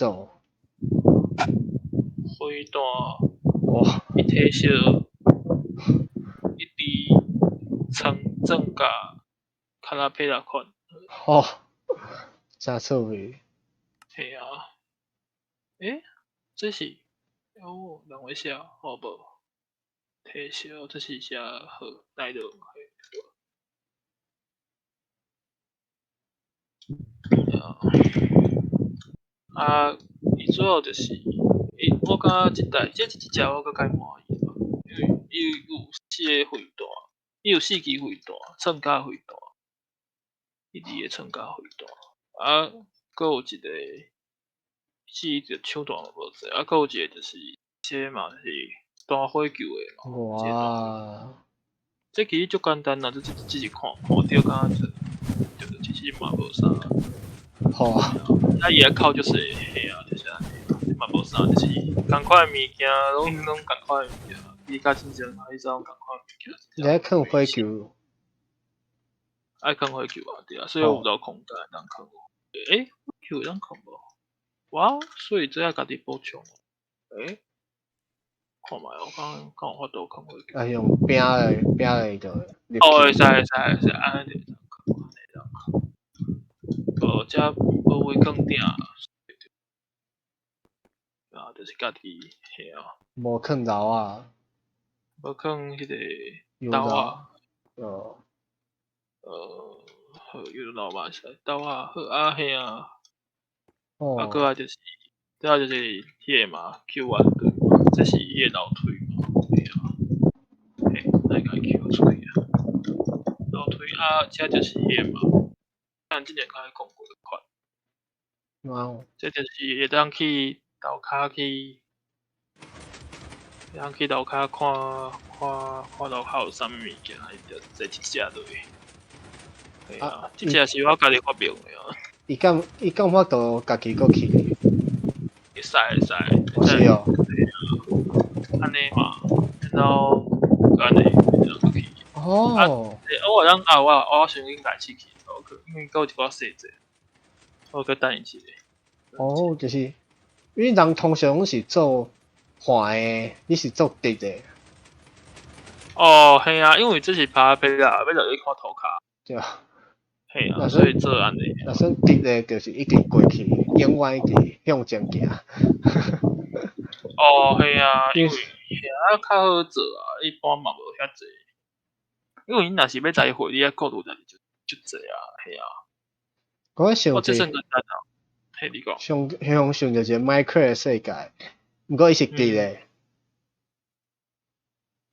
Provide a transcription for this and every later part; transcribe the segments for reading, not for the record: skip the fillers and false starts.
做。飛彈。哇！伊體小，一直倉裝甲卡拉佩拉款。吼，誠趣味。嘿啊。欸？這是哦，兩位寫好無？體小，這是寫好來落。啊，伊主要就是，伊我感覺這台這這隻我閣較滿意啦，因為伊有四个飛彈，伊有四支飛彈，創甲飛彈，一支的創甲飛彈，啊，閣有一個四個手彈無濟，啊，閣有一個就是這嘛是彈火球的嘛。哇！這其實足簡單啦，這只是看看著敢若就就其實嘛無啥。好啊。啊，伊個口就是嘿啊，就是按呢，嘛無啥，就是仝款的物件，攏攏仝款的物件，伊較真正啊，伊知攏仝款的物件。你愛囥火球？愛囥火球啊，對啊，所以有留空間會當囥。欸，火球會當囥無？哇，所以這愛家己補充。欸？看覓，我敢敢有法度囥火球？啊，用餅來餅來就。哦，會使會使會使，按呢就會當囥，按呢會當囥。無，這無位囥鼎，啊，就是家己嘿啊。無囥摎仔。無囥彼個豆仔。哦。好，油摎嘛會使，豆仔好啊，嘿啊。啊，閣來就是，這就是彼個嘛，救援隊嘛，這是彼個樓梯嘛，嘿啊，嘿，來共伊抾出去啊。樓梯啊，這就是彼個嘛，咱之前較講過的款。哇。這就是會當去樓跤去，會當去樓跤看看看樓跤有啥物物件，伊就坐一隻落去。嘿啊，這隻是我家己發明的啊。伊敢有法度家己閣去？會使會使。是哦。按呢嘛，然後按呢會當閣去。哦。啊，我會當啊，我想去來試去，因為閣有一寡細節，我閣等伊一下。哦，就是，因為人通常攏是做橫的，你是做直的。哦，嘿啊，因為這是拍片啦，欲落去看塗跤。對啊。嘿啊，所以做按呢。若算直的，就是一直過去，永遠一直向前行。哦，嘿啊，因為遐較好做啊，一般嘛無遐濟。因為你若是欲來回，你愛顧慮代誌就足濟啊，嘿啊。我想這算簡單啊，嘿，你講。想想想著一個 Minecraft 的世界，毋過伊是直的。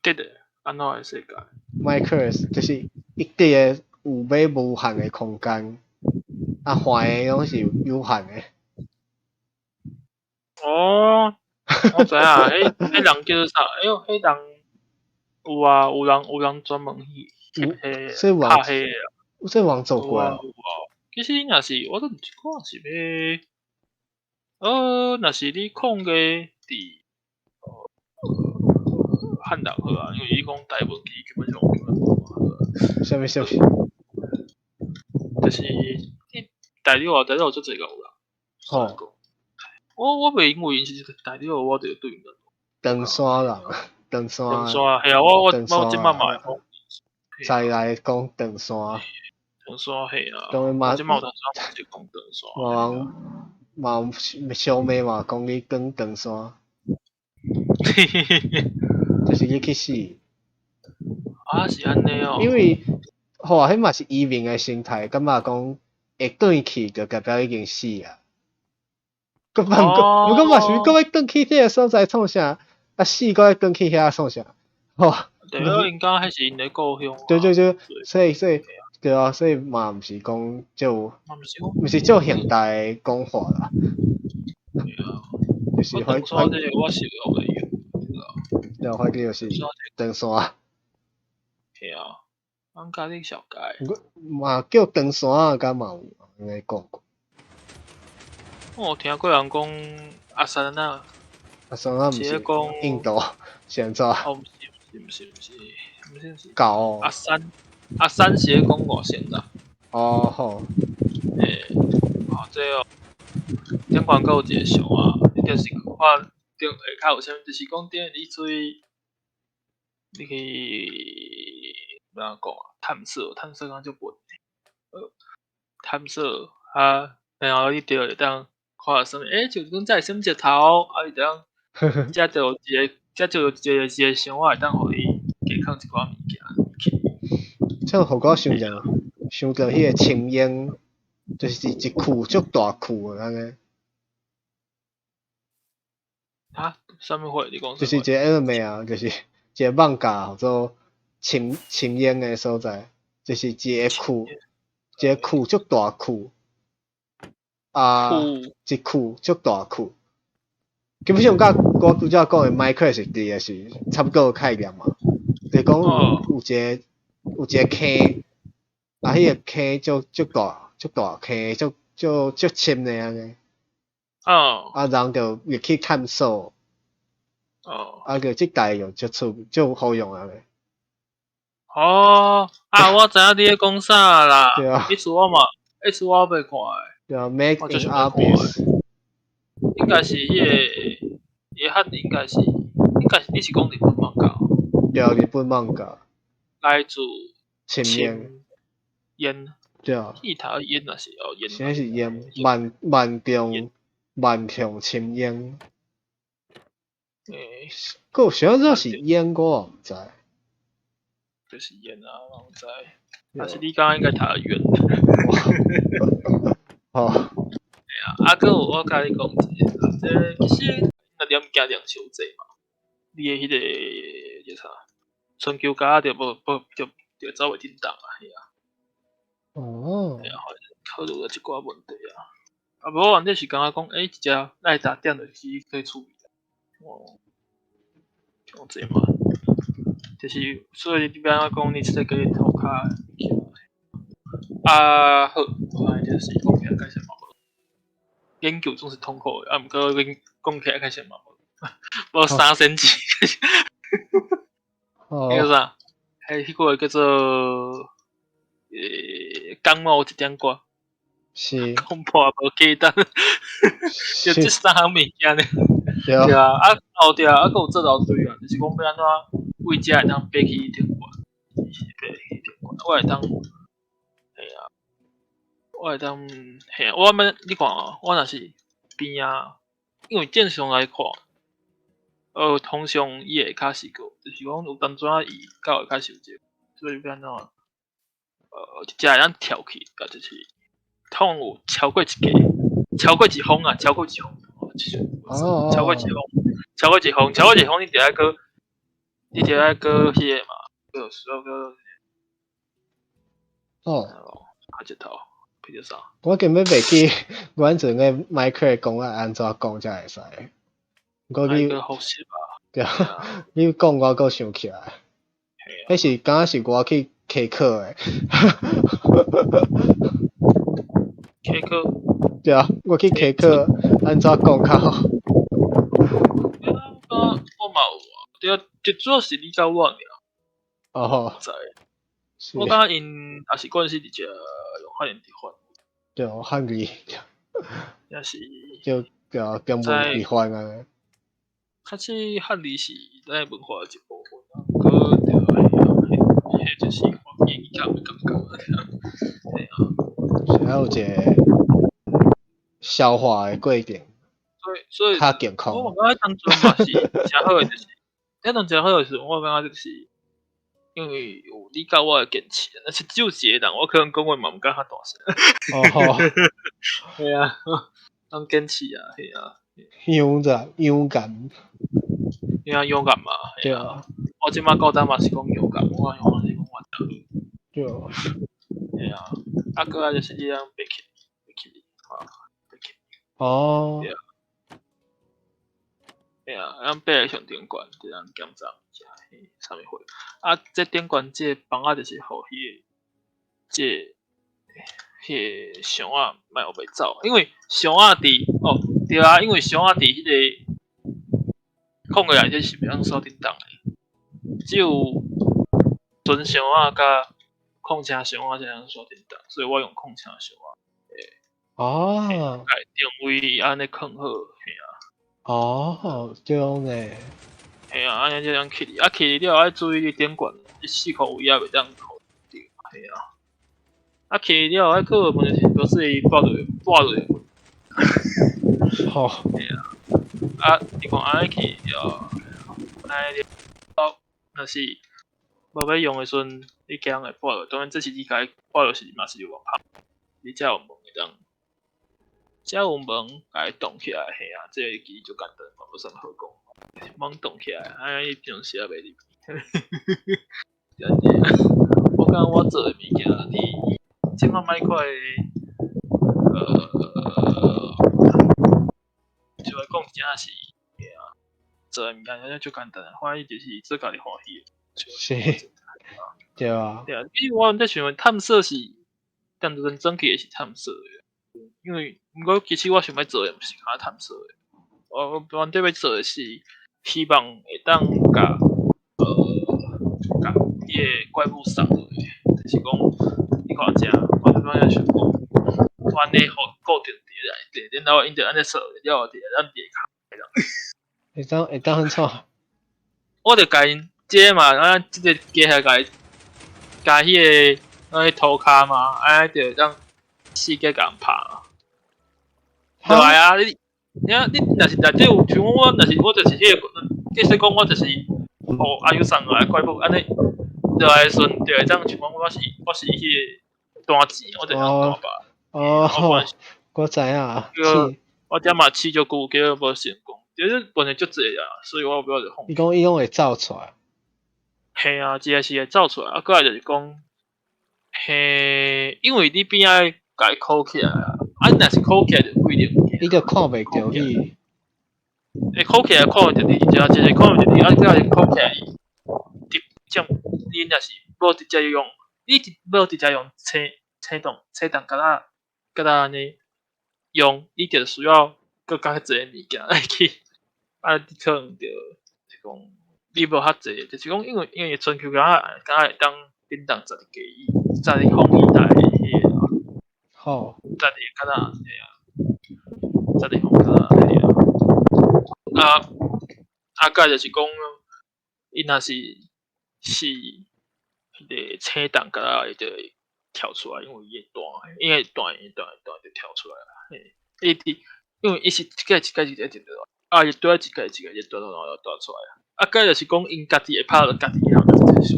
直的，按怎的世界？Minecraft 就是伊直的有欲無限的空間，啊，橫的攏是有限的。哦，我知影，彼彼人叫做啥？哎喲，彼人有啊，有人專門去翕彼個拍彼個啊。有這有人做過有啊有啊，其實你若是，我都毋是看是欲，若是你空個佇漢人好啊，因為伊講台文其實基本上根本無好啊。啥物啥物？就是你大陸啊，大陸有足濟個有人。吼。我袂因為𪜶是大陸，我就對𪜶。長山人，長山。長山，嘿啊！我我我這擺嘛會講。再來講長山。長山嘿啊！當然嘛，這擺有長山嘛是講長山。嘛嘛小妹嘛講你講長山。就是你去死。啊，是按呢哦。因為好啊，彼嘛是移民的心態，感覺講會轉去就代表已經死啊。閣毋過嘛是閣欲轉去彼个所在創啥？啊死閣欲轉去遐創啥？吼。對啊，𪜶感覺彼是𪜶的故鄉。對對對，所以所以對啊，所以嘛毋是講就，毋是足現代的講法啦。對啊。就是反反。我是用來用。對啊，反正就是長山。對啊，阮家己小街。嘛叫長山啊，敢嘛有按呢講過。我有聽過人講阿三啊。阿三啊，毋是印度，是按怎？哦，毋是毋是毋是毋是毋是。狗。阿三，阿三是咧講外省人。哦好。欸，哦這哦，頂懸閣有一个箱仔，你就是看頂下跤有啥物，就是講頂你做你去欲按怎講啊？探索，探索敢足笨的，探索啊，然後你就會當看著啥物，欸，就講這是啥物石頭，啊，伊就當遮就有一個，遮就有一個一個箱仔會當予你加囥一寡物件去。這予我想著，想著彼個深淵，就是一窟足大窟的按呢。哈？啥物貨？你講就是一個 anime 啊，就是一個艋舺叫做深深淵的所在，就是一個窟，一個窟足大窟，啊，一窟足大窟。基本上佮我拄才講的 Minecraft 是佇的是差不多的概念嘛，就是講有一個有一個坑，啊，彼個坑足足大足大坑，足足足深的按呢。啊，人就入去探索。啊，就這台就足趣足好用按呢。哦，啊，我知影你咧講啥啦。對啊。彼次我嘛，彼次我欲看的。對啊，Made in Abyss。應該是彼個，伊漢應該是，應該是你是講日本漫畫？對，日本漫畫。來自深淵。煙。對啊。彼頭煙也是哦煙。啥是煙？萬萬丈萬丈深淵。欸。閣有啥物是煙，我也毋知。就是煙啊，我毋知。但是你剛剛應該讀得遠。哦。嘿啊，啊，閣有我共你講一个，這其實若念經念傷濟嘛，你的彼個叫啥？春秋膠就無無就就走袂振動啊，嘿啊。嘿啊，考慮著一寡問題啊。啊，無反正是感覺講，欸，一隻愛打點落去可以處理。哦。講這嘛，就是所以你欲按怎講，你這個塗跤啊好，反正就是講起來開始嘛無。研究總是痛苦的，啊，毋過講講起來開始嘛無，無3仙子。彼個啥？彼彼個叫做感冒一點歌。講破無記得，就這三項物件呢。對啊，啊哦對啊，啊閣有做樓梯啊，就是講欲按怎為遮會當爬去頂懸，爬去頂懸，我會當，嘿啊，我會當，嘿啊，我免你看哦，我若是邊仔，因為正常來看，通常伊下跤是閣，就是講有當陣仔伊到下跤是有這個，所以欲按怎，一隻會當跳去，啊就是通有超過一格，超過一方啊，超過一方，就是超過一方，超過一方，超過一方，你就愛閣，你就愛閣彼個嘛，閣需要閣。啊，石頭，彼個啥？我根本袂記阮陣個 Minecraft 講啊按怎講才會使。我你對啊，你講我閣想起來。彼是敢若是我去開課的。開課？對啊，我去開課，按怎講較好？我我嘛有啊，對啊，就主要是你佮我爾。知。我感覺𪜶也是關係佇遮用漢語佇翻。對，漢語。也是。就對啊，中文佇翻啊。較早漢字是咱的文化的一部分啊，閣對啊，彼就是我英語較有感覺嘿啊。是還有一個消化的過程。所以，所以較健康。我感覺當陣嘛是誠好的，就是，彼當誠好的時陣，我感覺就是，因為有你佮我的堅持，若是只有一個人，我可能講話嘛毋敢較大聲。哦。嘿啊，當堅持啊，嘿啊。勇者勇敢。嘿啊，勇敢嘛。對啊。我這擺到今嘛是講勇敢，我嘛是講我誠好。對。嘿啊，啊，閣來就是你通爬起，爬起，啊，爬起。對啊。嘿啊，咱爬來上頂懸，就通檢查物件，嘿，啥物貨？啊，這頂懸這個房仔就是予彼個，這個，彼個箱仔莫予欲走，因為箱仔佇哦，對啊，因為箱仔佇彼個空個內底是袂當鎖振動的，只有船箱仔佮礦車箱仔才會當鎖振動，所以我用礦車箱仔，欸。哦。共定位按呢囥好，嘿啊。哦，對呢。嘿啊，按呢才通起，啊起了愛注意你頂懸，你四箍位仔袂當予著，嘿啊。啊起了愛閣有問題是，就是伊跌落跌落。吼。嘿啊。啊，你看按呢起了，按呢了，若是無欲用的時陣，你驚會跌落，當然這是你共伊跌落時嘛是有拍，你才有門會當，才有門共伊擋起來，嘿啊，這個其實足簡單，嘛無啥物好講。門擋起來，按呢伊平常時也袂入去。我感覺我做的物件，佇這擺麥塊，就來講真正是，嘿啊，做的物件真正足簡單，反正就是做家己歡喜的。是，對啊。對啊，因為我在想探索是，當陣轉去的是探索的，因為毋過其實我想欲做的毋是干焦探索的，我原底欲做的是希望會當共共彼個怪物送落去，就是講你看這，我拄仔想講，我按呢予固定佇內底，然後𪜶就按呢掃了後佇咱佇下跤。會當按怎？我就共𪜶這嘛，啊，這個機械共伊共彼個按呢塗跤嘛，按呢就會當四界共人拍。落來啊！你你你若是內底有像我，若是我就是彼個，假使講我就是予阿友送落來怪物，按呢落來的時陣就會當像講我是彼個單錢，我就會當單把。哦，我知影。我這嘛試足久，結果無成功。其實問題足濟啊，所以我尾仔就放棄。伊講會走出來。嘿啊，這個是會走出來，啊，過來就是講，嘿，因為你邊仔共伊箍起來啊，啊，你若是箍起來就規定。伊就看袂著你。會箍起來看袂著你，一個看袂著你，啊，過來箍起來，直接你若是無直接用，你無直接用車動敢若按呢用，你就需要閣較濟物件來去，啊，你可能就是講你無較濟，就是講因為春秋敢若會當振動十二個椅，十二方椅台彼個啊。好。十二敢若嘿啊，十二方敢若嘿啊。啊啊，過來就是講，伊若是彼個車動敢若伊就會跳出來，因為伊會彈，伊會彈會彈彈就跳出來啊。嘿，伊佇因為伊是一個一個一個一個啊，伊對一個一個一個彈彈彈出來啊。啊，過來就是講𪜶家己會拍著家己啊，這是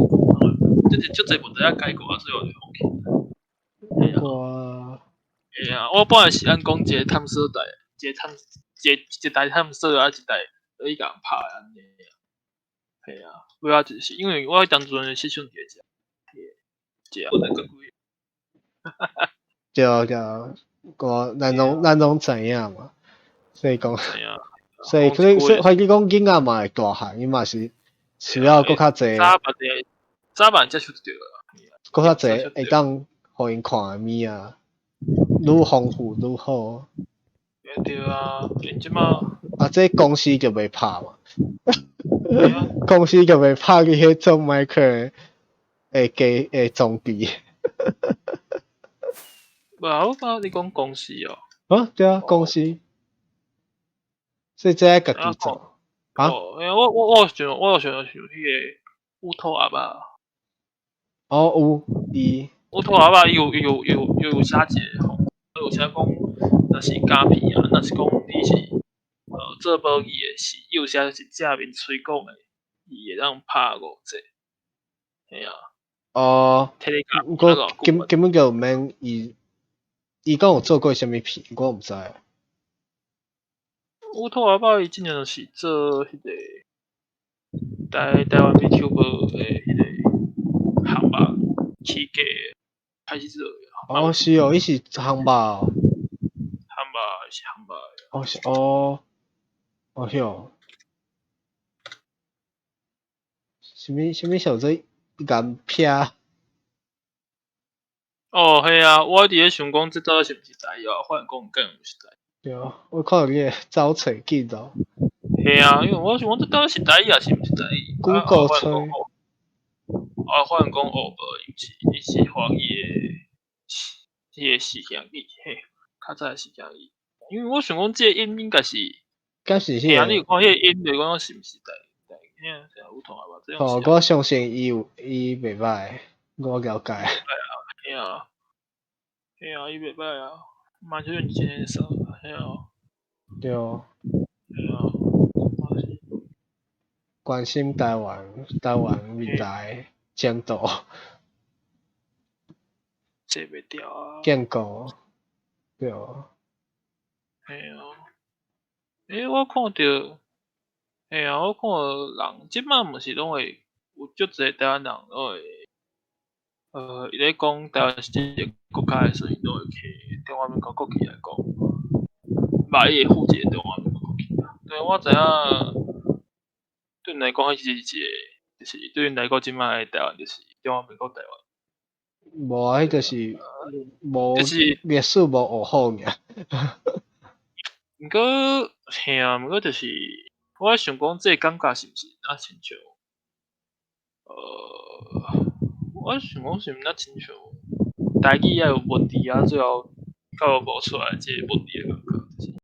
這是足濟問題愛解決啊，所以我就放棄。嘿啊。哇。嘿啊，我本來是按講一個探索台，一個探一個一台探索啊，一台去共人拍按呢。嘿啊，尾仔就是因為我當陣是想一個這個較貴。對啊對啊，我咱攏知影嘛，所以講，所以懷疑講囡仔嘛會大漢，伊嘛是需要閣較濟。早晚早晚接觸著啊。閣較濟會當予𪜶看的物仔，愈豐富愈好。對啊，𪜶這馬。啊，這公司就袂拍嘛。公司就袂拍去彼種麥克的機的裝備。無，我感覺你講公司哦。啊，對啊，公司。所以這愛家己做。啊？哦，因為我有想彼個烏托阿爸。哦，有，伊。烏托阿爸伊有寫一個吼，有寫講，若是咖片啊，若是講你是做保育的是，伊有寫是正面吹講的，伊會當拍5折。嘿啊。哦。毋過根本就毋免伊，伊講有做過啥物片，我毋知。烏托阿爸伊之前就是做彼個台灣 VTuber 的彼個項目起家開始做的。哦，是哦，伊是烘肉哦。烘肉是烘肉。哦是哦，哦曉。啥物叫做岩癖？哦，嘿啊，我佇咧想講，這到底是毋是台語啊？發現講敢毋是台語。對啊，我看著你的走揣記錄。嘿啊，因為我想講這到底是台語抑是毋是台語？ Google 揣。啊，發現講哦，無，伊是伊是華語的，彼個四兄弟嘿，較較早的時間伊，因為我想講這個音應該是，敢是嘿啊，彼個你有看彼個音就講是毋是台聽有通啊吧？這種哦，我相信伊有伊袂䆀，我了解。嘿啊，嘿啊，伊袂䆀啊，馬就認真的說，嘿啊。對。嘿啊，嘛是。關心台灣，台灣未來前途。坐袂牢啊。建國，對。嘿啊，欸，我看著，嘿啊，我看人這擺毋是攏會有足濟台灣人攏會，伊咧講台灣是一个國家的時陣，攏會摕中華民國國旗來講，嘛伊會附一个中華民國國旗啊。對，我知影，對𪜶來講，彼是一個，就是對𪜶來講，這擺的台灣就是中華民國台灣。無啊，彼就是無就是歷史無學好爾。毋過，嘿啊，毋過就是，我想講這個感覺是毋是若親像，我想講是毋若親像台語愛有問題啊，最後到無出來這個問題的感覺。